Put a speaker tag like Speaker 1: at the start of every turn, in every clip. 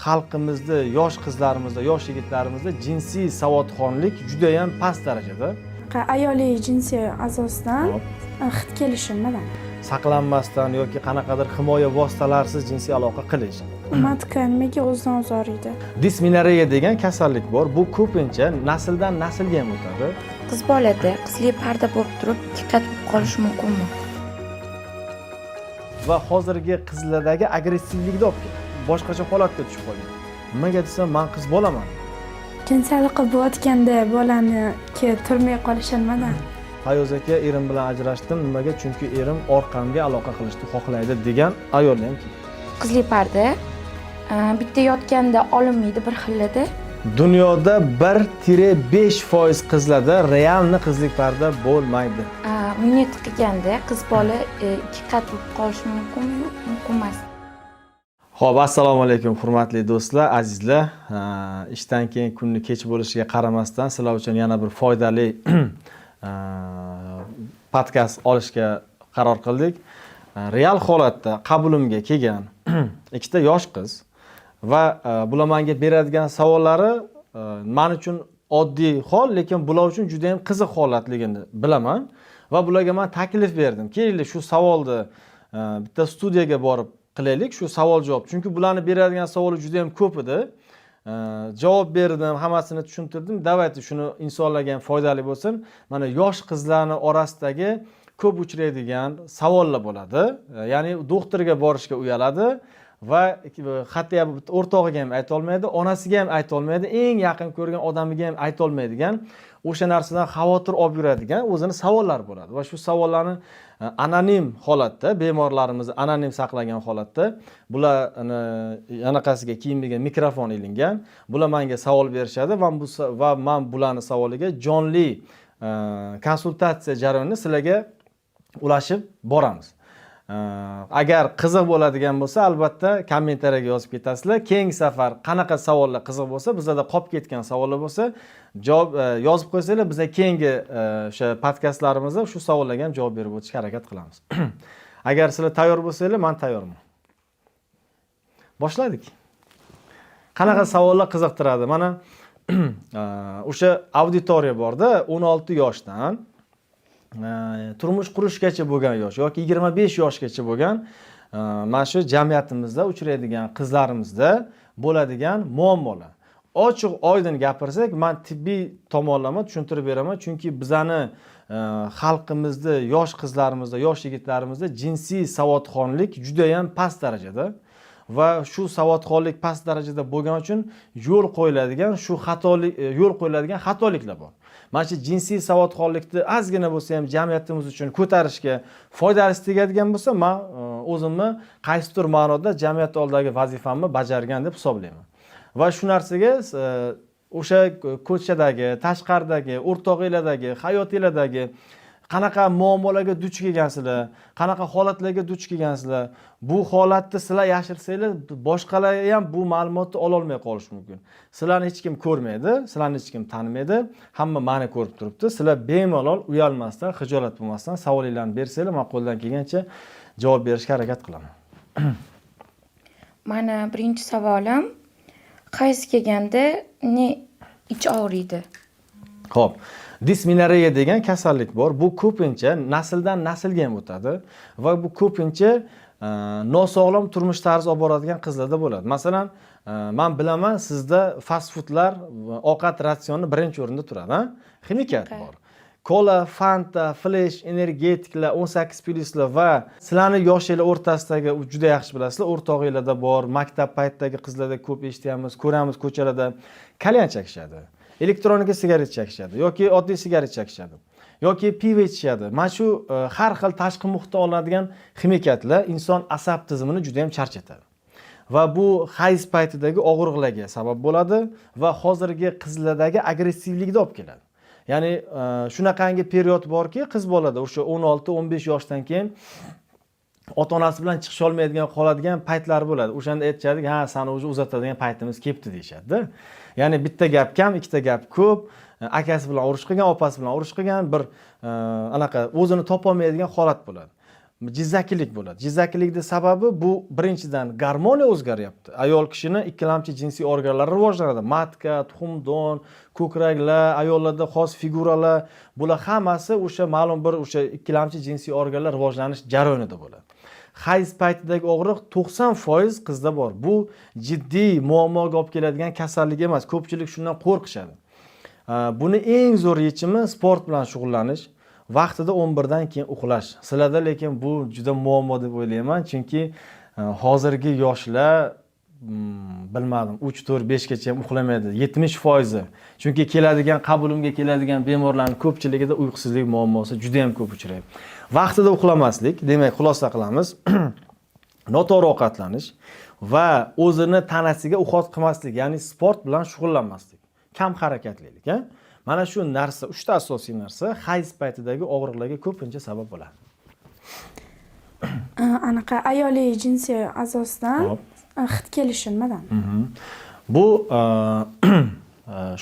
Speaker 1: Xalqimizda, yosh qizlarimizda, yosh yigitlarimizda jinsiy savodxonlik judayam past darajada.
Speaker 2: Ayoliy jinsiy a'zosidan
Speaker 1: Hop.
Speaker 2: Hid kelishi nimadan?
Speaker 1: Saqlanmasdan yoki qanaqadir himoya vositalarisiz jinsiy aloqa qilish.
Speaker 2: Матка nimaga o'zidan o'zi og'riydi?
Speaker 1: Dismenoreya degan kasallik bor. Bu ko'pincha nasldan naslga ham o'tadi.
Speaker 3: Qiz bolada qizli parda bo'lib turib, ikki qat bo'lib qolishi mumkinmi?
Speaker 1: Va hozirgi qizlardagi agressivlikni olib keladi, boshqacha holatga tushib qolgan. Nimaga desam, man qiz bolaman.
Speaker 2: Jinsiy aloqa bo'layotganda bolaniki turmay qolishi nimadan?
Speaker 1: "Fayoz aka, erim bilan ajrashdim. Nimaga? Chunki erim orqamga aloqa qilishni xohlaydi", degan ayollar ham keladi.
Speaker 3: Qizli parda bitta yotganda olinmaydi bir xillada.
Speaker 1: Dunyoda 1-5% qizlarda реально qizlik parda bo'lmaydi.
Speaker 3: Минет qilganda qiz bola ikki qat bo'lib qolishi mumkinmi, mumkin emas?
Speaker 1: Ho'p, assalomu alaykum, hurmatli do'stlar, azizlar. Ishdan keyin kunni kech bo'lishiga qaramasdan, sizlar uchun yana bir foydali podkast olishga qaror qildik. Real holatda qabulimga kelgan ikkita yosh qiz va bular menga beradigan savollari man uchun oddiy hol, lekin bular uchun juda yam qiziq holatligini bilaman va bularga man taklif berdim: kelinglar, shu savolni bitta studiyaga borib qilaylik, shu savol javob, chunki bularni beradigan savoli juda yam ko'p edi. Javob berdim, hammasini tushuntirdim. Давайте shuni insonlarga ham foydali bo'lsin. Mana, yosh qizlarni orasidagi ko'p uchraydigan savollar bo'ladi. Ya'ni doktorga borishga uyaladi va hatto bitta o'rtog'iga ham aytolmaydi, onasiga ham aytolmaydi, eng yaqin ko'rgan odamiga ham aytolmaydigan, o'sha narsadan xavotir olib yuradigan o'zini savollari bo'ladi. Va shu savollarni anonim holatda, bemorlarimizni anonim saqlagan holatda, bular anaqasiga kiyimiga mikrofon ilingan, bular manga savol berishadi va man bularni savoliga jonli konsultatsiya jarayonini sizlarga ulashib boramiz. Agar qiziq bo'ladigan bo'lsa, albatta kommentariyaga yozib ketasizlar. Keyingi safar qanaqa savollar qiziq bo'lsa, bizada qolib ketgan savollar bo'lsa, javob yozib qo'ysanglar, biza keyingi o'sha podkastlarimizda shu savollarga ham javob berib o'tishga harakat qilamiz. Agar sizlar tayyor bo'lsanglar, man tayyorman. Boshladik. Qanaqa savollar qiziqtiradi? Mana, o'sha auditoriya borda, 16 yoshdan turmush qurishgacha bo'lgan yosh yoki 25 yoshgacha bo'lgan mana shu jamiyatimizda uchraydigan qizlarimizda bo'ladigan muammolar. Ochiq oydin gapirsak, man tibbiy tomonlama tushuntirib beraman, chunki bizani xalqimizda, yosh qizlarimizda, yosh yigitlarimizda jinsiy savodxonlik judayam past darajada va shu savodxonlik past darajada bo'lgani uchun yo'l qo'yiladigan shu xatolik, yo'l qo'yiladigan xatoliklar bor. Mana shu jinsiy savodxonlikni ozgina bo'lsa ham jamiyatimiz uchun ko'tarishga foydasi tegadigan bo'lsa, man o'zimni qaysidir ma'noda jamiyat oldidagi vazifamni bajargan deb hisoblayman. Va shu narsaga o'sha ko'chadagi, tashqaridagi o'rtog'inglardagi, hayotinglardagi qanaqa muammolarga duch kelgansizlar, qanaqa holatlarga duch kelgansizlar, bu holatni sizlar yashirsanglar, boshqalar ham bu ma'lumotni ololmay qolishi mumkin. Sizlarni hech kim ko'rmaydi, sizlarni hech kim tanimaydi, hamma mani ko'rib turibdi. Sizlar bemalol uyalmasdan, xijolat bo'lmasdan savolinglarni bersanglar, man qo'ldan kelgancha javob berishga harakat qilaman.
Speaker 3: Mani birinchi savolim: hayz kelganda ne ich og'riydi?
Speaker 1: Ho'p, dismenoreya degan kasallik bor. Bu ko'pincha nasldan naslga ham o'tadi va bu ko'pincha nosog'lom turmush tarzi olib boradigan qizlarda bo'ladi. Masalan, man bilaman, sizda fast foodlar ovqat ratsioni birinchi o'rinda turadi, a? Ximikat bor, kola, Fanta, Flesh, energetiklar, 18+lar va sizlarni yoshinglar o'rtasidagi, juda yaxshi bilasizlar, o'rtog'inglarda bor, maktab paytidagi qizlarda ko'p eshityapmiz, ko'ramiz, ko'chalarda kalyan chekishadi, elektronika sigaret chekishadi yoki oddiy sigaret chekishadi yoki pivo ichishadi. Mana shu har xil tashqi muhitdan olinadigan ximikatlar inson asab tizimini juda yam charchatadi va bu hayz paytidagi og'riqlarga sabab bo'ladi va hozirgi qizlardagi agressivlikni olib keladi. Ya'ni shunaqangi период borki, qiz bolada o'sha 16-15 yoshdan keyin ota onasi bilan chiqisholmaydigan qoladigan paytlari bo'ladi. O'shanda aytishadi: "Ha, sani уже uzatadigan paytimiz kelibdi", deyishadida. Ya'ni bitta gap kam, ikkita gap ko'p, akasi bilan urush qilgan, opasi bilan urush qilgan, bir anaqa o'zini topolmaydigan holat bo'ladi. Jizzakilik bo'ladi. Jizzakilikni sababi bu birinchidan gormoniya o'zgaryapti. Ayol kishini ikkilamchi jinsiy organlari rivojlanadi. Matka, tuxumdon, ko'kraklar, ayollarda xos figuralar, bular hammasi o'sha ma'lum bir o'sha ikkilamchi jinsiy organlar rivojlanish jarayonida bo'ladi. Hayz paytidagi og'riq 90% qizda bor. Bu jiddiy muammoga olib keladigan kasallik emas. Ko'pchilik shundan qo'rqishadi. Buni eng zo'r yechimi sport bilan shug'ullanish, vaqtida 11 dan keyin uxlash. Sizlarda lekin bu juda muammo deb o'ylayman, chunki hozirgi yoshlar bilmadim, 3, 4, 5 gacha ham uxlamaydi, 70%. Chunki keladigan, qabulimga keladigan bemorlarning ko'pchiligida uyqusizlik muammosi juda ham ko'p uchraydi. Vaqtida uxlamaslik, demak, xulosa qilamiz. Noto'g'ri ovqatlanish va o'zini tanasiga уход qilmaslik, ya'ni sport bilan shug'ullanmaslik, kam harakatlilik, a? Mana shu narsa, uchta asosiy narsa hayz paytidagi og'riqlarga ko'pincha sabab bo'ladi.
Speaker 2: Anaqa ayoliy jinsiy a'zosidan hid kelishi nimadan?
Speaker 1: Bu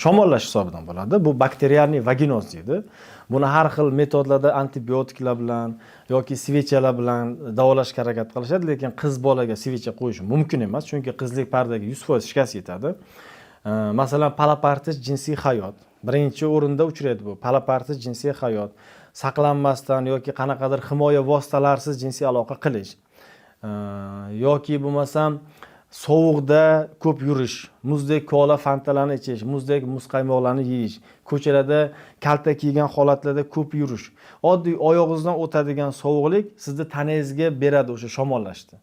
Speaker 1: shamollash hisobidan bo'ladi. Bu бактериальный vaginoz deydi. Buni har xil metodlarda, antibiotiklar bilan yoki свеча lar bilan davolashga harakat qilishadi, lekin qiz bolaga свеча qo'yish mumkin emas, chunki qizlik pardaga 100% shikast yetadi. Masalan, palapartish jinsiy hayot birinchi o'rinda uchraydi bu. Palapartish jinsiy hayot, saqlanmasdan yoki qanaqadir himoya vositalarisiz jinsiy aloqa qilish, yoki bo'lmasam sovuqda ko'p yurish, muzdek kola, fantalarni ichish, muzdek muzqaymoqlarni yeyish, ko'chalarda kalta kiygan holatlarda ko'p yurish. Oddiy oyog'ingizdan o'tadigan sovuqlik sizni tanangizga beradi o'sha shamollashni.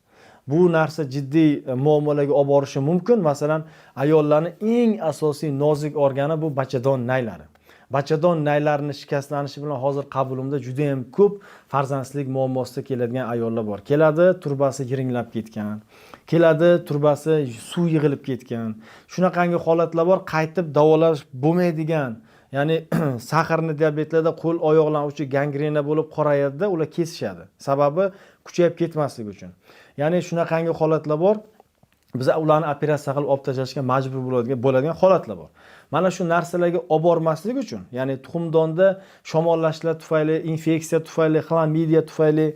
Speaker 1: Bu narsa jiddiy muammolarga olib borishi mumkin. Masalan, ayollarni eng asosiy nozik organi bu bachadon naylari. Bachadon naylarini shikastlanishi bilan hozir qabulimda juda yam ko'p farzandsizlik muammosida keladigan ayollar bor. Keladi, trubasi yiringlab ketgan, keladi, trubasi suv yig'ilib ketgan. Shunaqangi holatlar bor, qaytib davolash bo'lmaydigan. Ya'ni сахарный diabetlarda qo'l oyoqlar uchi gangrena bo'lib qorayadida, ular kesishadi. Sababi kuchayib ketmasligi uchun. Ya'ni shunaqangi holatlar bor. Biz ularni operatsiya qilib olib tashlashga majbur bo'ladigan holatlar bor. Mana shu narsalarga olib bormaslik uchun, ya'ni tuxumdonda shamollashlar tufayli, infeksiya tufayli, xlamidiya tufayli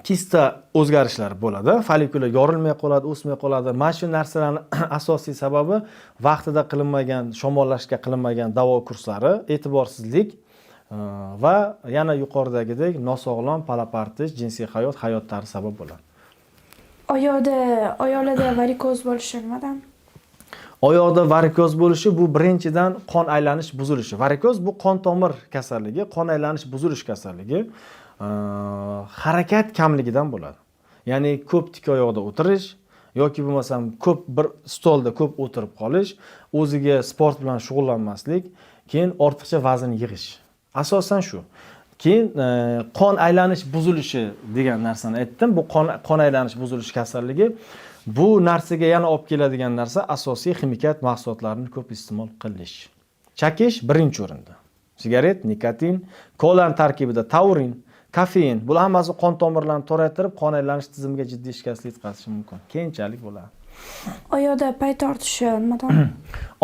Speaker 1: kista o'zgarishlari bo'ladi. Follikula yorilmay qoladi, o'smay qoladi. Mana shu narsalarni asosiy sababi vaqtida qilinmagan, shamollashga qilinmagan davo kurslari, e'tiborsizlik va yana yuqoridagidek nosog'lom palapartish, jinsiy hayot, hayot tarzi sabab bo'ladi.
Speaker 2: Oyoqlarda varikoz bo'lishi nimadan?
Speaker 1: Oyoqda varikoz bo'lishi bu birinchidan qon aylanish buzilishi. Varikoz bu qon tomir kasalligi, qon aylanish buzilish kasalligi. Harakat kamligidan bo'ladi. Ya'ni ko'p tik oyoqda o'tirish yoki bo'lmasam ko'p bir stolda ko'p o'tirib qolish, o'ziga sport bilan shug'ullanmaslik, keyin ortiqcha vazn yig'ish. Asosan shu. Keyin qon aylanish buzilishi degan narsani aytdim. Bu qon aylanish buzilishi kasalligi. Bu narsaga yana olib keladigan narsa asosiy ximikat mahsulotlarini ko'p iste'mol qilish. Chakish birinchi o'rinda. Sigaret, nikotin, kolani tarkibida taurin, kofein, bular hammasi qon tomirlarini toraytirib, qon aylanish tizimiga jiddiy shikastlik yetkazishi mumkin. Keyinchalik bo'ladi.
Speaker 2: Oyoqda pay tortishi nimadan?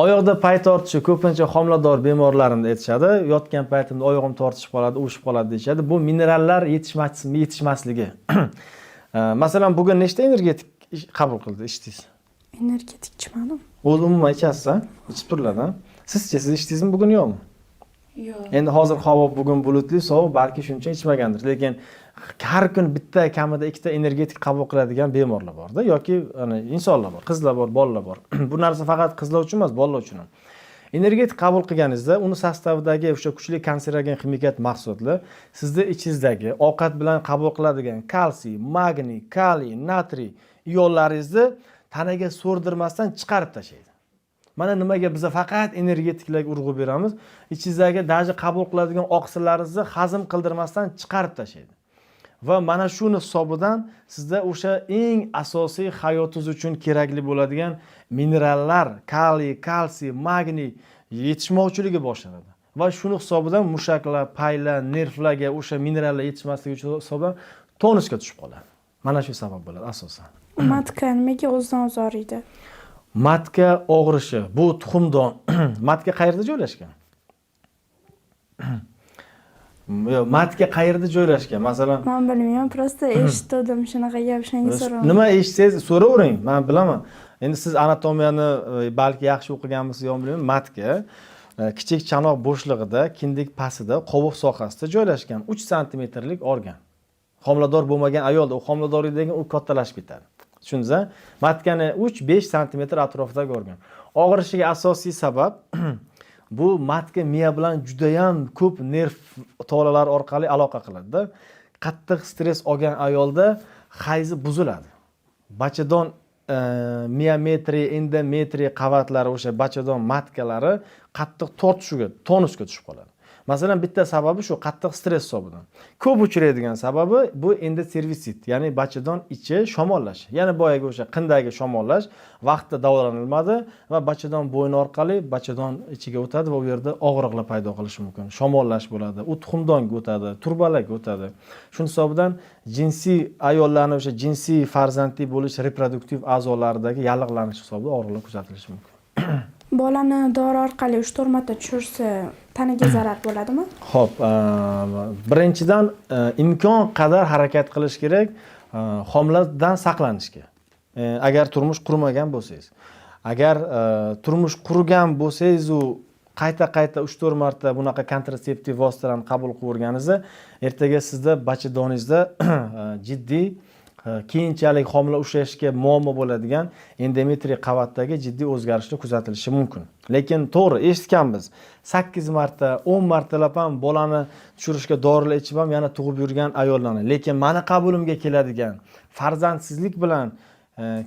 Speaker 1: Oyoqda pay tortishi ko'pincha homilador bemorlarimda aytishadi. Yotgan paytimda oyog'im tortishib qoladi, uvishib qoladi deyishadi. Bu minerallar yetishmasligi. Masalan, bugun nechta energetik qabul qildi, ichdingiz?
Speaker 2: Energetik ichmadim.
Speaker 1: O'zi umuman ichasiz, a? Ichib turiladi, a? Sizchi, siz ichdingizmi bugun, yo'qmi?
Speaker 3: Yo'q.
Speaker 1: Endi hozir havo bugun bulutli, sovuq, balki shuncha ichmagandir. Lekin har kun bitta, kamida ikkita energetik qabul qiladigan bemorlar borda yoki ana insonlar bor, qizlar bor, bolalar bor. Bu narsa faqat qizlar uchun emas, bolalar uchun ham. Energetik qabul qilganingizda uni состав idagi o'sha kuchli kanserogen ximikat mahsulotlar sizni ichingizdagi ovqat bilan qabul qiladigan kalsiy, magniy, kaliy, natriy ionlaringizni tanaga so'rdirmasdan chiqarib tashlaydi. Mana nimaga biza faqat energetiklarga urg'u beramiz. Ichingizdagi даже qabul qiladigan oqsillaringizni hazm qildirmasdan chiqarib tashlaydi. Va mana shuni hisobidan sizda o'sha eng asosiy hayotingiz uchun kerakli bo'ladigan minerallar, kaliy, kalsiy, magniy yetishmovchiligi boshlanadi. Va shuni hisobidan mushaklar, paylar, nervlarga o'sha minerallar yetishmasligi uchun hisobidan tonusga tushib qoladi. Mana shu sabab bo'ladi asosan.
Speaker 2: Матка nimaga o'zidan o'zi og'riydi?
Speaker 1: Матка og'rishi bu tuxumdon. Матка qayerda joylashgan? Yo'q, матка qayerda joylashgan, masalan?
Speaker 2: Man bilmayman, просто eshitgandim shunaqa gap, shunga so'radim.
Speaker 1: Nima eshitsangiz, so'ravering, man bilaman. Endi siz anatomiyani balki yaxshi o'qiganmisiz, yo'qmi, bilmayman. Матка kichik chanoq bo'shlig'ida, kindik pastida, qovoq sohasida joylashgan 3 santimetrlik organ. Homilador bo'lmagan ayolda, u homiladorlikdan keyin u kattalashib ketadi, tushundingiz a? Матка ni 3-5 santimetr atrofidagi organ. Og'rishiga asosiy sabab bu матка miya bilan judayam ko'p nerv tolalari orqali aloqa qiladida. Qattiq stress olgan ayolda hayzi buziladi, bachadon miometriy, endometriy qavatlari, o'sha bachadon матка lari qattiq tortishuvga, tonusga tushib qoladi. Masalan, bitta sababi shu qattiq stress hisobidan. Ko'p uchraydigan sababi bu endoservisit, ya'ni bachadon ichi shamollash, ya'ni boyagi o'sha qindagi shamollash vaqtida davolanilmadi va bachadon bo'yni orqali bachadon ichiga o'tadi va u yerda og'riqlar paydo qilishi mumkin, shamollash bo'ladi, u tuxumdonga o'tadi, trubalarga o'tadi. Shuni hisobidan jinsiy, ayollarni o'sha jinsiy farzandli bo'lish reproduktiv a'zolaridagi yallig'lanish hisobida og'riqlar kuzatilishi mumkin.
Speaker 2: Bolani dori orqali 3-4 marta tushirsa, tanaga zarar bo'ladimi?
Speaker 1: Ho'p, birinchidan, imkon qadar harakat qilish kerak homiladan saqlanishga. Agar turmush qurmagan bo'lsangiz, agar turmush qurgan bo'lsangiz, u qayta qayta 3-4 marta bunaqa kontratseptiv vositalarni qabul qilaverganingizda, ertaga sizda bachadoningizda jiddiy, keyinchalik homila ushlashga muammo bo'ladigan endometriy qavatdagi jiddiy o'zgarishlar kuzatilishi mumkin. Lekin to'g'ri, eshitganmiz, 8 marta, 10 martalab ham bolani tushirishga dorilar ichib ham yana tug'ib yurgan ayollarni. Lekin mani qabulimga keladigan, farzandsizlik bilan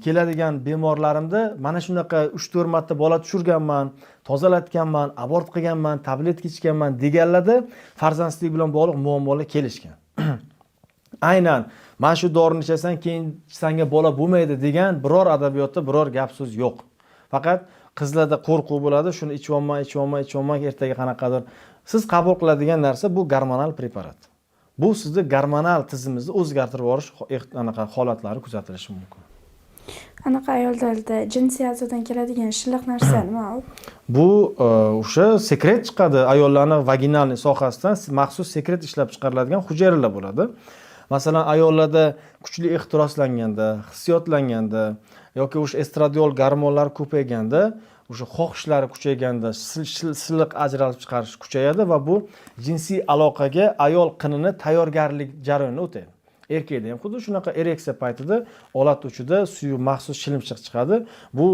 Speaker 1: keladigan bemorlarimda mana shunaqa 3-4 marta bola tushirganman, tozalatganman, abort qilganman, tabletka ichganman deganlarda farzandsizlik bilan bog'liq muammolar kelishgan. Aynan mana shu dorini ichasan, keyin sanga bola bo'lmaydi degan biror adabiyotda biror gap so'z yo'q. Faqat qizlarda qo'rquv bo'ladi: shuni ichyapman, ichyapman, ichyapman, ertaga qanaqadir. Siz qabul qiladigan narsa bu gormonal preparat. Bu sizni gormonal tizimingizni o'zgartirib yuborish anaqa holatlari kuzatilishi mumkin.
Speaker 2: Anaqa ayollarda jinsiy a'zodan keladigan shilliq narsa nima u?
Speaker 1: Bu o'sha sekret chiqadi ayollarni vaginalniy sohasidan, maxsus sekret ishlab chiqariladigan hujayralar bo'ladi. Masalan, ayollarda kuchli ehtiroslanganda, hissiyotlanganda yoki o'sha estradiol gormonlari ko'payganda, o'sha xohishlari kuchayganda silliq ajralib chiqarish kuchayadi va bu jinsiy aloqaga ayol qinini tayyorgarlik jarayonini o'taydi. Erkakda ham xuddi shunaqa, ereksiya paytida olat uchida suyuq maxsus shilimshiq chiqadi. Bu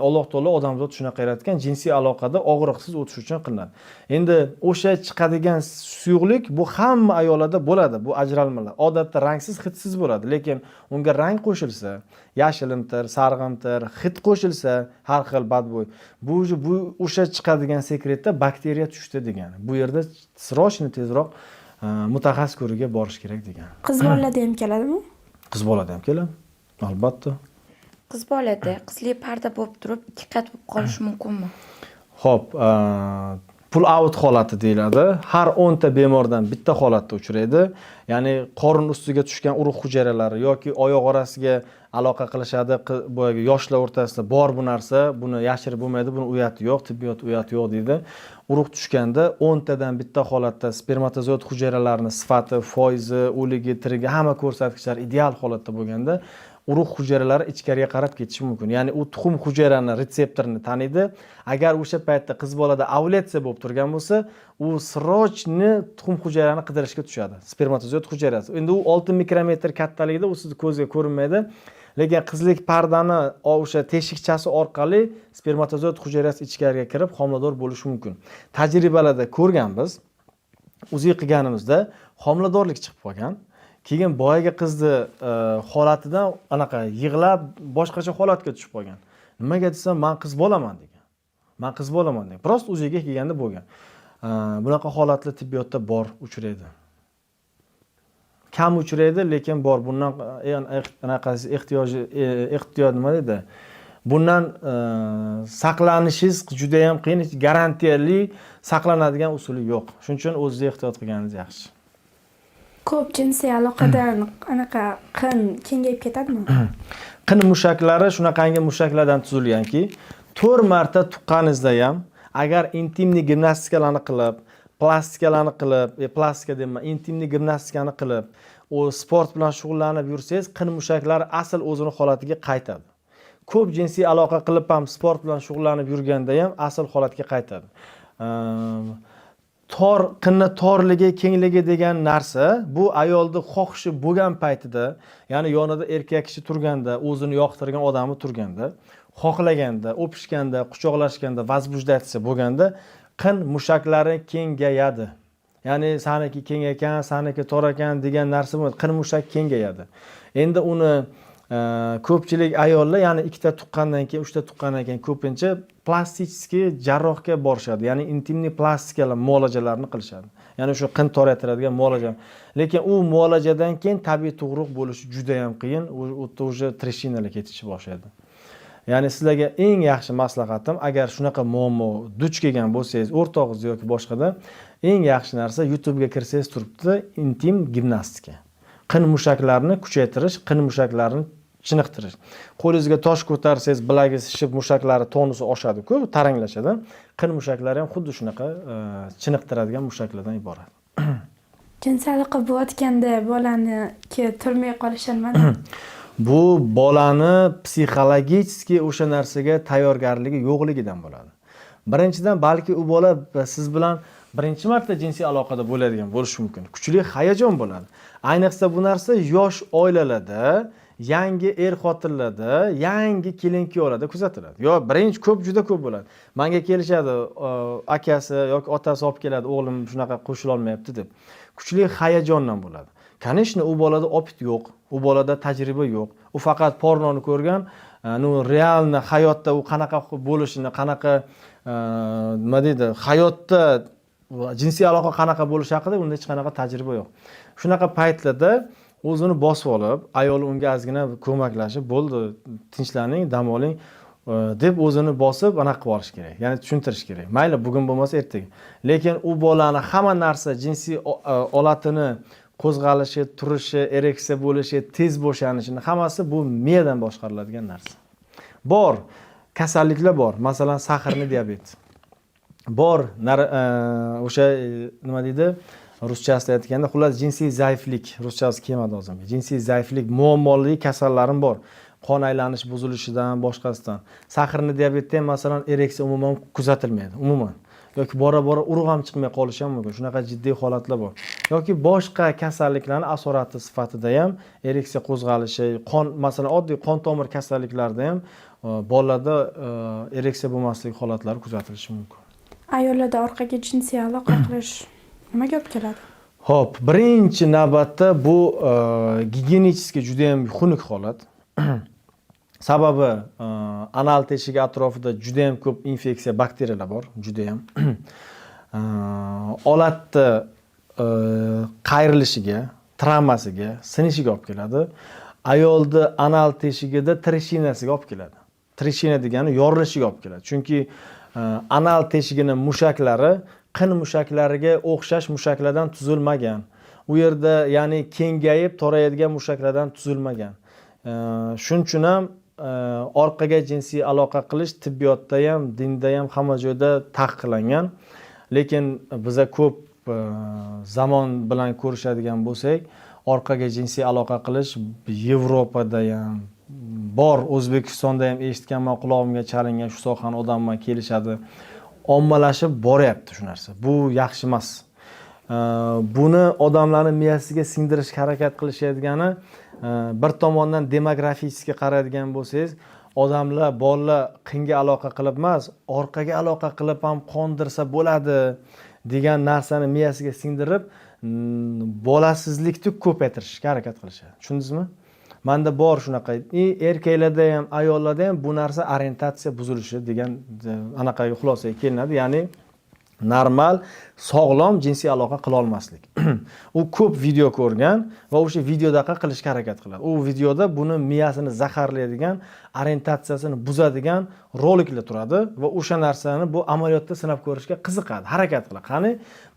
Speaker 1: Alloh taolo odamzod shunaqa yaratgan, jinsiy aloqada og'riqsiz o'tish uchun qilinadi. Endi o'sha chiqadigan suyuqlik bu hamma ayollarda bo'ladi. Bu ajralmalar odatda rangsiz, hidsiz bo'ladi, lekin unga rang qo'shilsa, yashilimtir, sarg'imtir hid qo'shilsa, har xil badbo'y, bu уже bu o'sha chiqadigan sekretda bakteriya tushdi degani. Bu yerda срочно, tezroq mutaxassis ko'rigiga borish kerak degani.
Speaker 2: Qiz bolalarda ham keladimi?
Speaker 1: Qiz bolada ham keladi, albatta.
Speaker 3: Qiz bolada qizli parda bo'lib turib, ikki qat bo'lib qolishi mumkinmi?
Speaker 1: Ho'p, pull out holati deyiladi. Har 10 ta bemordan bitta holatda uchraydi, ya'ni qorin ustiga tushgan urug' hujayralari yoki oyoq orasiga aloqa qilishadi. Boyagi yoshlar o'rtasida bor bu narsa, buni yashirib bo'lmaydi, buni uyati yo'q, tibbiyot uyati yo'q deydi. Urug' tushganda 10 tadan bitta holatda spermatozoid hujayralarini sifati, foizi, o'ligi, tirigi, hamma ko'rsatkichlar ideal holatda bo'lganda, urug' hujayralari ichkariga qarab ketishi mumkin, ya'ni u tuxum hujayrani retseptorini taniydi. Agar o'sha paytda qiz bolada ovulyatsiya bo'lib turgan bo'lsa, u срочно tuxum hujayrani qidirishga tushadi, spermatozoid hujayrasi. Endi u 6 mikrometr kattaligida, u sizni ko'zga ko'rinmaydi, lekin qizlik pardani o'sha teshikchasi orqali spermatozoid hujayrasi ichkariga kirib, homilador bo'lishi mumkin. Tajribalarda ko'rganmiz, УЗИ qilganimizda homiladorlik chiqib qolgan. Keyin boyagi qizni holatidan anaqa yig'lab, boshqacha holatga tushib qolgan. Nimaga desam, "Man qiz bolaman", degan, "Man qiz bolaman", degan. Просто УЗИ ga kelganda bo'lgan. Bunaqa holatlar tibbiyotda bor, uchraydi, kam uchraydi, lekin bor. Bundan anaqasi ehtiyoji, ehtiyot, nima deydi, bundan saqlanishingiz judayam qiyin, garantiyali saqlanadigan usuli yo'q. Shuning uchun o'zingiz ehtiyot qilganingiz yaxshi.
Speaker 2: Ko'p jinsiy aloqadan anaqa qin kengayib ketadimi?
Speaker 1: Qin mushaklari shunaqangi mushaklardan tuzilganki, 4 marta tuqqaningizda ham, agar интимный gimnastikalarni qilib Plastikalarni qilib, plastika deyman, интимный gimnastikani qilib, u sport bilan shug'ullanib yursangiz, qin mushaklari asl o'zini holatiga qaytadi. Ko'p jinsiy aloqa qilib ham, sport bilan shug'ullanib yurganda ham asl holatga qaytadi. Tor qinni torligi, kengligi degan narsa bu ayolni xohishi bo'lgan paytida, ya'ni yonida erkak kishi turganda, o'zini yoqtirgan odami turganda, xohlaganda, o'pishganda, quchoqlashganda, возбуждаться bo'lganda qin mushaklari kengayadi. Ya'ni saniki keng ekan, saniki tor ekan degan narsa bo'lmaydi, qin mushak kengayadi. Endi uni ko'pchilik ayollar, ya'ni ikkita tuqqandan keyin, uchta tuqqandan keyin ko'pincha пластический jarrohga borishadi, ya'ni интимный plastikalar muolajalarini qilishadi, ya'ni shu qin toraytiradigan muolaja. Lekin u muolajadan keyin tabiiy tug'ruq bo'lishi juda yam qiyin, u yerda уже трещина lar ketishni boshlaydi. Ya'ni sizlarga eng yaxshi maslahatim, agar shunaqa muammo duch kelgan bo'lsangiz, o'rtog'ingiz yoki boshqada, eng yaxshi narsa, YouTubega kirsangiz turibdi intim gimnastika, qin mushaklarni kuchaytirish, qin mushaklarni chiniqtirish. Qo'lingizga tosh ko'tarsangiz, bilagingiz shishib, mushaklari tonusi oshadiku, taranglashadi. Qin mushaklari ham xuddi shunaqa chiniqtiradigan mushaklardan iborat.
Speaker 2: Jinsiy aloqa bo'layotganda bolaniki turmay qolishi nimadan?
Speaker 1: Bu bolani психологически o'sha narsaga tayyorgarligi yo'qligidan bo'ladi. Birinchidan, balki u bola siz bilan birinchi marta jinsiy aloqada bo'ladigan bo'lishi mumkin, kuchli hayajon bo'ladi. Ayniqsa bu narsa yosh oilalarda, yangi er xotinlarda, yangi kelin kuyovlarda kuzatiladi. Yo birinchi ko'p, juda ko'p bo'ladi. Manga kelishadi, akasi yoki otasi olib keladi, o'g'lim shunaqa qo'shilolmayapti deb. Kuchli hayajondan bo'ladi. Конечно, u bolada опыт yo'q, u bolada tajriba yo'q, u faqat pornoni ko'rgan. Ну, реально hayotda u qanaqa bo'lishini, qanaqa, nima deydi, hayotda jinsiy aloqa qanaqa bo'lishi haqida unda hech qanaqa tajriba yo'q. Shunaqa paytlarda o'zini bosib olib, ayoli unga ozgina ko'maklashib, bo'ldi, tinchlaning, dam oling, deb o'zini bosib anaqa qilib yuborish kerak, ya'ni tushuntirish kerak, mayli, bugun bo'lmasa ertaga. Lekin u bolani hamma narsa, jinsiy olatini qo'zg'alishi, turishi, ereksiya bo'lishi, tez bo'shanishini hammasi bu miyadan boshqariladigan narsa. Bor kasalliklar bor, masalan, сахарный диабет bor, o'sha nima deydi ruschasida aytganda, xullas, jinsiy zaiflik, ruschasi kelmadi og'zimga, jinsiy zaiflik muammoli kasallarim bor, qon aylanish buzilishidan, boshqasidan. Сахарный диабет da ham, masalan, ereksiya umuman kuzatilmaydi, umuman, yoki bora bora urug' ham chiqmay qolishi ham mumkin, shunaqa jiddiy holatlar bor. Yoki boshqa kasalliklarni asorati sifatida ham ereksiya qo'zg'alishi, qon, masalan, oddiy qon tomir kasalliklarida ham bolalarda ereksiya bo'lmasligi holatlari kuzatilishi mumkin.
Speaker 2: Ayollarda orqaga jinsiy aloqa qilish nimaga olib keladi?
Speaker 1: Ho'p, birinchi navbatda bu gigiyenически judayam xunuk holat. Sababi anal teshigi atrofida judayam ko'p infeksiya, bakteriyalar bor, judayam. Olatni qayrilishiga, travmasiga, sinishiga olib keladi. Ayolni anal teshigida трещина siga olib keladi. Трещина degani yorilishiga olib keladi. Chunki anal teshigini mushaklari qin mushaklariga o'xshash mushaklardan tuzilmagan. U yerda, ya'ni kengayib torayadigan mushaklardan tuzilmagan. Shuning uchun ham orqaga jinsiy aloqa qilish tibbiyotda ham, dinda ham, hamma joyda taqiqlangan. Lekin biza ko'p zamon bilan ko'rishadigan bo'lsak, orqaga jinsiy aloqa qilish Yevropada ham bor, O'zbekistonda ham eshitganman, qulog'imga chalingan, shu sohani odamlar kelishadi, ommalashib boryapti shu narsa. Bu yaxshi emas. Buni odamlarni miyasiga singdirishga harakat qilishayotgani, bir tomondan demografически qaraydigan bo'lsangiz, odamlar, bolalar qinga aloqa qilib emas, orqaga aloqa qilib ham qondirsa bo'ladi degan narsani miyasiga singdirib, bolasizlikni ko'paytirishga harakat qilishadi. Tushundingizmi? Manda bor shunaqa, и erkaklarda ham, ayollarda ham bu narsa orientatsiya buzilishi degan anaqaga, xulosaga kelinadi, ya'ni normal, sog'lom jinsiy aloqa qilolmaslik. U ko'p video ko'rgan va o'sha videodaqa qilishga harakat qiladi. U videoda buni miyasini zaharlaydigan, orientatsiyasini buzadigan roliklar turadi va o'sha narsani bu amaliyotda sinab ko'rishga qiziqadi, harakat qiladi. Qani,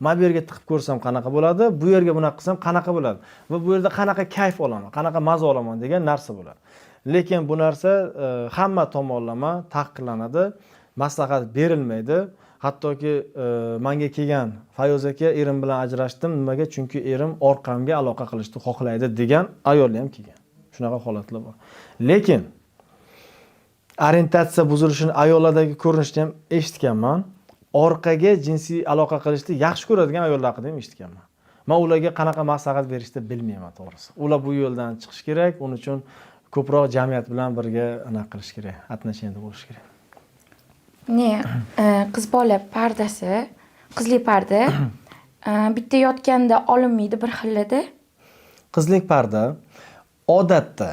Speaker 1: mana bu yerga tiqib ko'rsam qanaqa bo'ladi, bu yerga bunaqa qilsam qanaqa bo'ladi va bu yerda qanaqa kayf olaman, qanaqa maza olaman degan narsa bo'ladi. Lekin bu narsa hamma tomonlama taqiqlanadi, maslahat berilmaydi. Hattoki manga kelgan: "Fayoz aka, erim bilan ajrashdim. Nimaga? Chunki erim orqamga aloqa qilishni xohlaydi", degan ayollar ham kelgan. Shunaqa holatlar bor. Lekin orientatsiya buzilishini ayollardagi ko'rinishni ham eshitganman. Orqaga jinsiy aloqa qilishni yaxshi ko'radigan ayollar haqida ham eshitganman. Man ularga qanaqa maslahat berishni bilmayman, to'g'risi. Ular bu yo'ldan chiqish kerak. Uning uchun ko'proq jamiyat bilan birga anaqa qilish kerak, отношения da bo'lish kerak.
Speaker 3: Ne qiz bola pardasi, qizlik parda bitta yotganda olinmaydi bir xillada.
Speaker 1: Qizlik parda odatda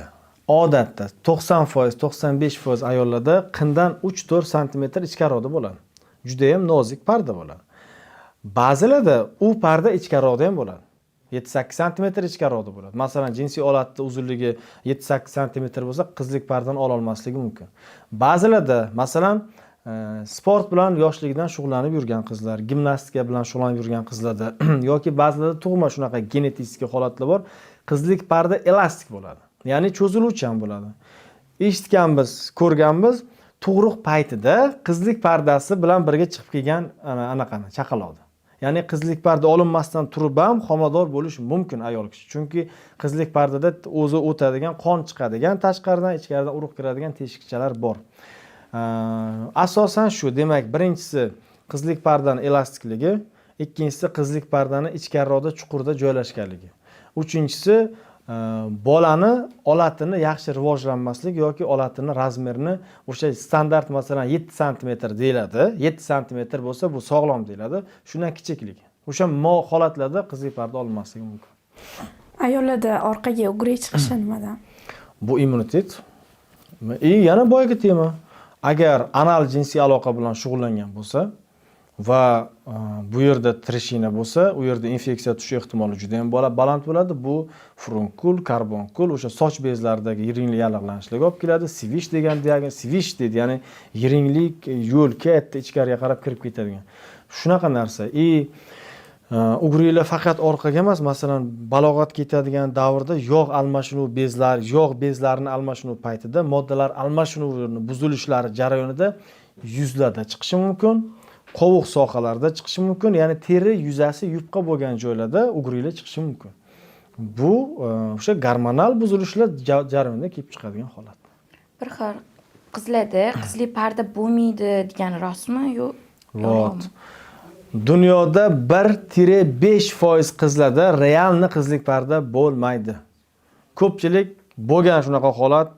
Speaker 1: 90%, 95% ayollarda qindan 3-4 santimetr ichkariroqda bo'ladi. Judayam nozik parda bo'ladi. Ba'zilarda u parda ichkariroqda ham bo'ladi, 7-8 santimetr ichkariroqda bo'ladi. Masalan, jinsiy olatni uzunligi 7-8 santimetr bo'lsa, qizlik pardani ololmasligi mumkin. Ba'zilarda, masalan, sport bilan yoshligidan shug'ullanib yurgan qizlar, gimnastika bilan shug'ullanib yurgan qizlarda yoki ba'zilarda tug'ma shunaqa genetik holatlar bor, qizlik parda elastik bo'ladi, ya'ni cho'ziluvchan bo'ladi. Eshitganmiz, ko'rganmiz, tug'ruq paytida qizlik pardasi bilan birga chiqib kelgan anaqani, chaqaloqni. Ya'ni qizlik parda olinmasdan turib ham homilador bo'lish mumkin ayol kishi, chunki qizlik pardada o'zi o'tadigan, qon chiqadigan, tashqaridan, ichkaridan urug' kiradigan teshikchalar bor. Asosan shu. Demak, birinchisi qizlik pardani elastikligi, ikkinchisi qizlik pardani ichkariroqda, chuqurda joylashganligi, uchinchisi bolani olatini yaxshi rivojlanmaslik yoki olatini razmerini o'sha standart, masalan, 7 santimetr deyiladi, 7 santimetr bo'lsa, bu sog'lom deyiladi, shundan kichikligi, o'sha holatlarda qizlik parda olinmasligi mumkin.
Speaker 2: Ayollarda orqaga угри chiqishi nimadan?
Speaker 1: Bu immunitet и yana boyagi tema: agar anal jinsiy aloqa bilan shug'ullangan bo'lsa va bu yerda трещина bo'lsa, u yerda infeksiya tushish ehtimoli juda yam baland bo'ladi. Bu furunkul, karbonkul, o'sha soch bezlaridagi yiringli yallig'lanishlarga olib keladi. Свищ degan diagnoz, свищ deydi, ya'ni yiringli yo'l katta ichkariga qarab kirib ketadigan shunaqa narsa. И угри lar faqat orqaga emas, masalan, balog'atga yetadigan davrda yog' almashinuv bezlar, yog' bezlarini almashinuv paytida moddalar almashinuvini buzilishlari jarayonida yuzlarda chiqishi mumkin, qovuq sohalarida chiqishi mumkin, ya'ni teri yuzasi yupqa bo'lgan joylarda угри lar chiqishi mumkin. Bu o'sha gormonal buzilishlar jarayonida kelib chiqadigan holat.
Speaker 3: Bir xil qizlarda qizlik parda bo'lmaydi degani rostmi, yo'q?
Speaker 1: Вот. Dunyoda 1-5% qizlarda реально qizlik parda bo'lmaydi. Ko'pchilik bo'lgan shunaqa holat,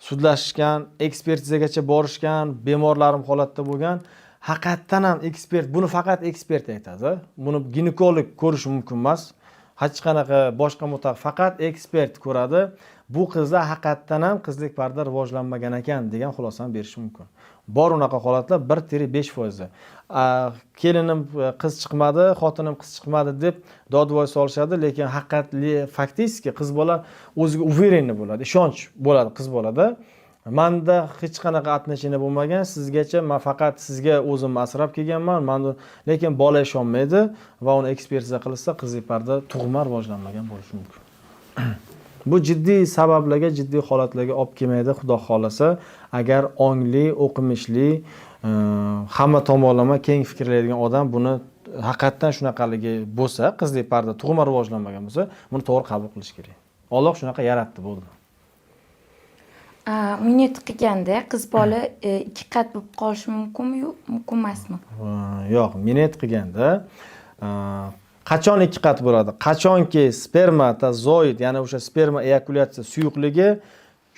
Speaker 1: sudlashishgan, ekspertizagacha borishgan, bemorlarim holatda bo'lgan. Haqiqatdan ham ekspert, buni faqat ekspert aytadi. Buni ginekolog ko'rishi mumkin emas. Hech qanaqa boshqa mutaxassis, faqat ekspert ko'radi. Bu qizlar haqiqatdan ham qizlik parda rivojlanmagan ekan degan xulosani berishi mumkin. Bor unaqa holatlar, 1-5 foizi. Kelinim qiz chiqmadi, xotinim qiz chiqmadi deb dodvoy solishadi, lekin haqiqatli, фактически qiz bola o'ziga уверенный bo'ladi, ishonch bo'ladi qiz bolada. Manda hech qanaqa отношение bo'lmagan sizgacha, man faqat sizga o'zimni asrab kelganman man, lekin bola ishonmaydi va uni ekspertiza qilsa, qizlik parda tug'ma rivojlanmagan bo'lishi mumkin. Bu jiddiy sabablarga, jiddiy holatlarga olib kelmaydi, xudo xohlasa, agar ongli, o'qimishli, hamma tomonlama keng fikrlaydigan odam buni haqiqatdan shunaqaligi bo'lsa, qizlik parda tug'ma rivojlanmagan bo'lsa, buni to'g'ri qabul qilish kerak. Olloh shunaqa yaratdi, bo'ldi.
Speaker 3: Минет qilganda qiz bola ikki qat bo'lib qolishi mumkinmi, yo'q, mumkin emasmi?
Speaker 1: Yo'q, минет qilganda qachon ikki qat bo'ladi? Qachonki spermatozoid, ya'ni o'sha sperma eyakulyatsiya suyuqligi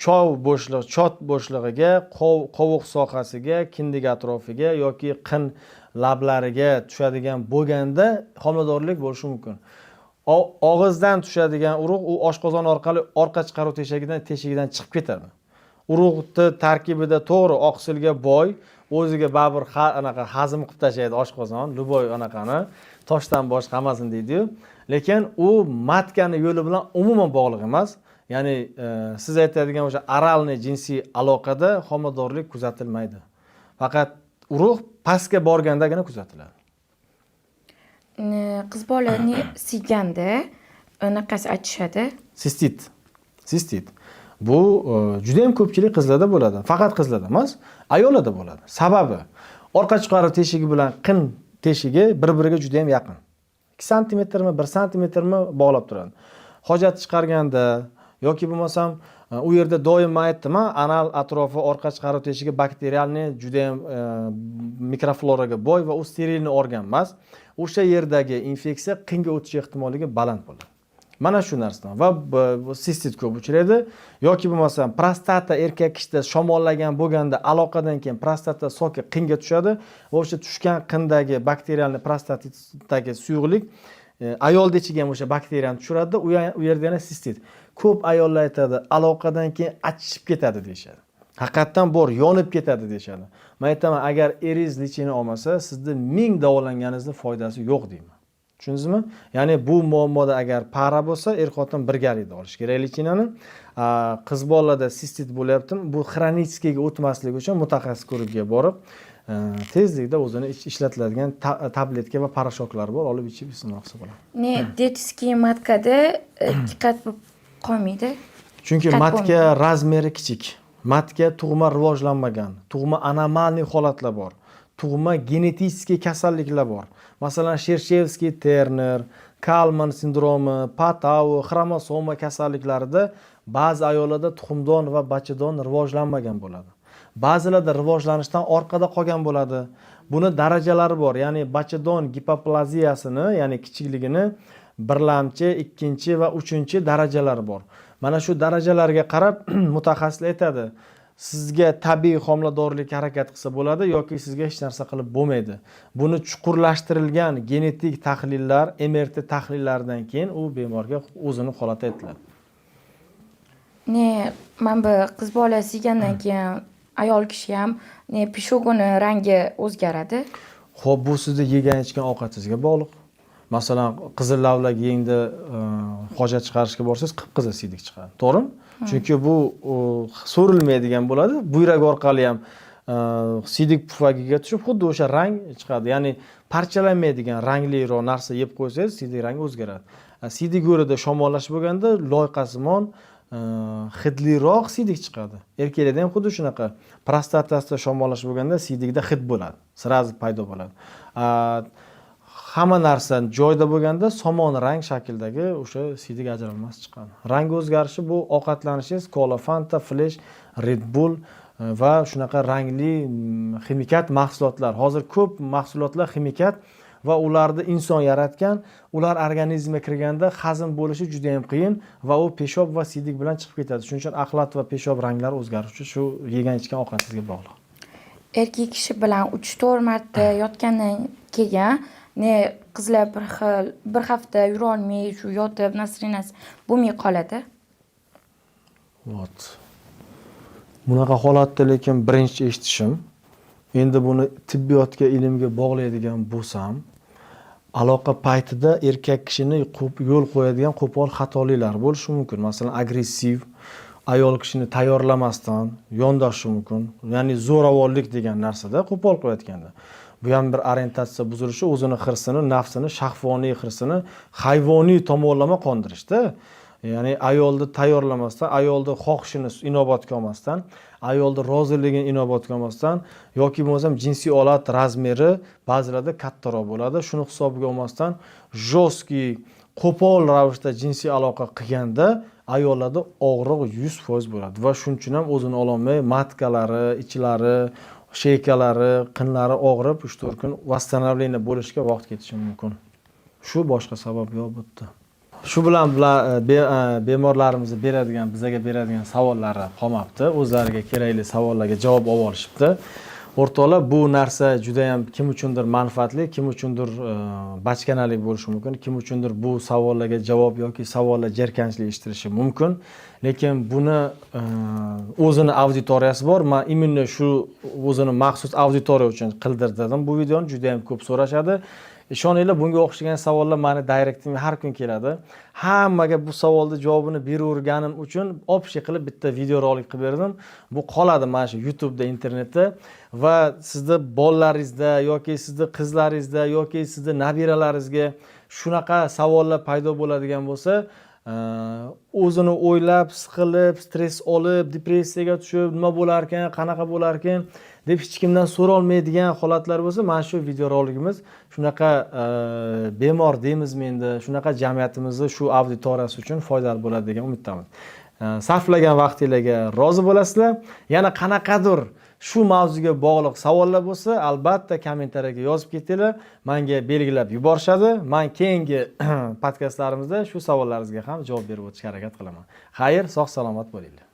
Speaker 1: chov bo'shliq, chot bo'shlig'iga, qovuq sohasiga, kindik atrofiga yoki qin lablariga tushadigan bo'lganda homiladorlik bo'lishi mumkin. Og'izdan tushadigan urug' u oshqozon orqali orqa chiqaruv teshigidan chiqib ketadi. Urug'ni tarkibida, to'g'ri, oqsilga boy, o'ziga baribir anaqa hazm qilib tashlaydi oshqozon, любой anaqani, toshdan boshqa hammasini deydiyu. Lekin u матка ni yo'li bilan umuman bog'liq emas. Ya'ni siz aytadigan o'sha оральный jinsiy aloqada homiladorlik kuzatilmaydi. Faqat urug' pastga borgandagina kuzatiladi.
Speaker 3: Qiz bolani siyganda anaqasi achishadi.
Speaker 1: Sistit. Sistit. Bu juda ham ko'pchilik qizlarda bo'ladi. Faqat qizlarda emas, ayollarda bo'ladi. Sababi Orqa chiqaruv teshigi bilan qin teshigi bir biriga juda yam yaqin, 2 santimetrmi, 1 santimetrmi bog'lab turadi. Hojat chiqarganda yoki bo'lmasam u yerda doim man aytdim, anal atrofi, orqa chiqaruv teshigi bakterialniy, judayam mikrofloraga boy va u стерильный organ emas. O'sha yerdagi infeksiya qinga o'tish ehtimolligi baland bo'ladi. Mana shu narsadan va sistit ko'p uchraydi. Yoki bo'lmasam prostata, erkak kishida shamollagan bo'lganda, aloqadan keyin prostata соки qinga tushadi va o'sha tushgan qindagi bakterialniy prostatitdagi suyuqlik ayolni ichiga ham o'sha bakteriyani tushiradida, u yerda yana sistit. Ko'p ayollar aytadi, aloqadan keyin achishib ketadi deyishadi, haqiqatdan bor, yonib ketadi deyishadi. Man aytaman, agar eringiz лечение olmasa, sizni ming davolanganingizni foydasi yo'q deyman, tushundingizmi? Ya'ni bu muammoda agar пара bo'lsa, er xotin birgalikda olish kerak лечение ni. Qiz bolalarda sistit bo'lyaptimi, bu хронический ga o'tmasligi uchun mutaxassis ko'rigiga borib, tezlikda o'zini ishlatiladigan tabletka va порошок lar bor, olib ichib iste'mol qilsa bo'ladi.
Speaker 3: Не детский матка da ikki qat bo'lib qolmaydi?
Speaker 1: Chunki
Speaker 3: Qat
Speaker 1: матка размер i kichik, матка tug'ma rivojlanmagan, tug'ma аномальный holatlar bor, tug'ma genetik kasalliklar bor. Masalan, Shershevskiy Terner, Kalman sindromi, Patau, xromosoma kasalliklarida ba'zi ayollarda tuxumdon va bachadon rivojlanmagan bo'ladi, ba'zilarda rivojlanishdan orqada qolgan bo'ladi. Buni darajalari bor, ya'ni bachadon gipoplaziyasini, ya'ni kichikligini birlamchi, ikkinchi va uchinchi darajalari bor. Mana shu darajalarga qarab mutaxassislar aytadi, sizga tabiiy homiladorlikka harakat qilsa bo'ladi yoki sizga hech narsa qilib bo'lmaydi. Buni chuqurlashtirilgan genetik tahlillar, MRT tahlillaridan keyin u bemorga o'zini holati aytiladi.
Speaker 3: Не mana bu qiz bola siygandan keyin ayol kishi ham не peshog'ini rangi o'zgaradi?
Speaker 1: Ho'p, bu sizni yegan ichgan ovqatingizga bog'liq. Masalan, qizil lavlagi yengda hojat chiqarishga borsangiz, qip qizil siydik chiqadi, to'g'rimi? Chunki bu so'rilmaydigan bo'ladi, buyrak orqali ham siydik pufagiga tushib, xuddi o'sha rang chiqadi. Ya'ni parchalanmaydigan rangliroq narsa yeb qo'ysangiz, siydik rangi o'zgaradi. Siydik yo'lida shamollash bo'lganda loyqasimon hidliroq siydik chiqadi. Erkaklarda ham xuddi shunaqa, prostatasida shamollash bo'lganda siydikda hid bo'ladi, сразу paydo bo'ladi. Hamma narsa joyida bo'lganda somon rang shakldagi o'sha siydik ajralmasi chiqadi. Rang o'zgarishi bu ovqatlanishingiz, kola, Fanta, Flesh, Red Bull va shunaqa rangli ximikat mahsulotlar. Hozir ko'p mahsulotlar ximikat va ularni inson yaratgan. Ular organizmga kirganda hazm bo'lishi juda yam qiyin va u peshob va siydik bilan chiqib ketadi. Shuning uchun axlat va peshob ranglari o'zgarishi shu yegan ichgan ovqatingizga bog'liq.
Speaker 3: Erkak kishi bilan 3-4 marta yotgandan keyin не qizlar bir xil bir hafta yurolmay, shu yotib, настроение si bo'lmay qoladi.
Speaker 1: Вот. Bunaqa holatda lekin birinchi eshitishim. Endi buni tibbiyotga, ilmga bog'laydigan bo'lsam, aloqa paytida erkak kishini yo'l qo'yadigan qo'pol xatoliklar bo'lishi mumkin. Masalan, agressiv, ayol kishini tayyorlamasdan yondashishi mumkin. Ya'ni zo'ravonlik degan narsada qo'pol qilayotganda. Bu ham bir orientatsiya buzilishi, o'zini hirsini, nafsini, shahvoniy hirsini hayvoniy tomonlama qondirishda. Ya'ni ayolni tayyorlamasdan, ayolni xohishini inobatga olmasdan, ayolni roziligini inobatga olmasdan yoki bo'lmasam jinsiy olat размер i ba'zilarda kattaroq bo'ladi. Shuni hisobiga olmasdan жесткий, qo'pol ravishda jinsiy aloqa qilganda ayollarda og'riq 100% bo'ladi va shuning uchun ham o'zini ololmay матка lari, ichlari, шейка lari, qinlari og'rib, 3-4 kun восстановление bo'lishga vaqt ketishi mumkin. Shu, boshqa sabab yo'q bu yerda. Shu bilan bemorlarimizni beradigan, bizaga beradigan savollari qolmabdi. O'zlariga kerakli savollarga javob olib olishibdi. O'rtoqlar, bu narsa juda ham kim uchundir manfaatli, kim uchundir bachkanalik bo'lishi mumkin, kim uchundir bu savollarga javob yoki savollar jirkanchli eshitilishi mumkin. Lekin buni o'zini auditoriyasi bor. Man именно shu o'zini maxsus auditoriya uchun qildirdim bu videoni. Juda ham ko'p so'rashadi. Ishoninglar, bunga o'xshagan savollar mani директ imga har kun keladi. Hammaga bu savolni javobini beraverganim uchun общий qilib bitta videorolik qilib berdim. Bu qoladi mana shu YouTube'da, internetda va sizni bolalaringizda yoki sizni qizlaringizda yoki sizni nabiralaringizga shunaqa savollar paydo bo'ladigan bo'lsa, O'zini o'ylab, siqilib, stress olib, depressiyaga tushib, nima bo'larkan, qanaqa bo'larkan deb hech kimdan so'rolmaydigan holatlar bo'lsa, mana shu videorolikimiz shunaqa bemor deymizmi endi, shunaqa jamiyatimizni shu auditoriyasi uchun foydali bo'ladi degan umiddamiz. Sarflagan vaqtinglarga rozi bo'lasizlar. Yana qanaqadir shu mavzuga bog'liq savollar bo'lsa, albatta kommentariyaga yozib ketinglar, manga belgilab yuborishadi. Man keyingi podkastlarimizda shu savollaringizga ham javob berib o'tishga harakat qilaman. Xayr, sog' salomat bo'linglar.